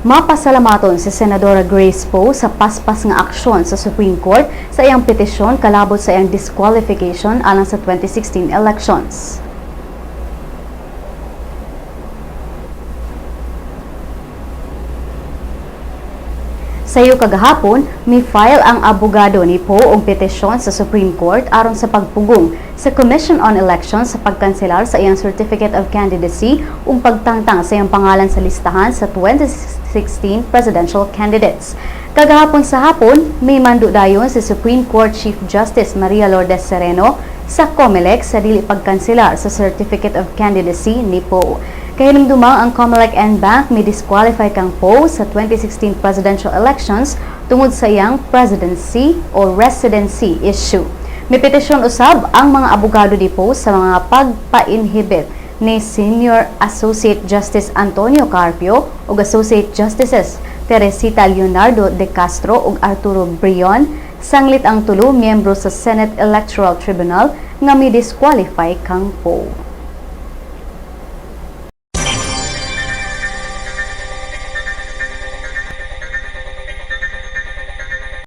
Mapasalamaton si Senadora Grace Poe sa paspas nga aksyon sa Supreme Court sa iyang petisyon kalabot sa iyang disqualification alang sa 2016 elections. Sayo kagahapon, mi-file ang abogado ni Poe og petisyon sa Supreme Court aron sa pagpugong sa Commission on Elections sa pagkanselar sa iyang Certificate of Candidacy ug pagtangtang sa iyang pangalan sa listahan sa 2016 presidential candidates. Kagahapon sa hapon, may mando dayon si Supreme Court Chief Justice Maria Lourdes Sereno sa COMELEC sa dili pagkanselar sa Certificate of Candidacy ni Poe. Kahinumdumang ang COMELEC en banc mi disqualify kang Poe sa 2016 presidential elections tungod sa iyang presidency o residency issue. May petisyon usab ang mga abogado ni Poe sa mga pagpa-inhibit ni Senior Associate Justice Antonio Carpio ug Associate Justices Teresita Leonardo de Castro ug Arturo Brion, sanglit ang tulo miyembro sa Senate Electoral Tribunal nga mi disqualify kang Poe.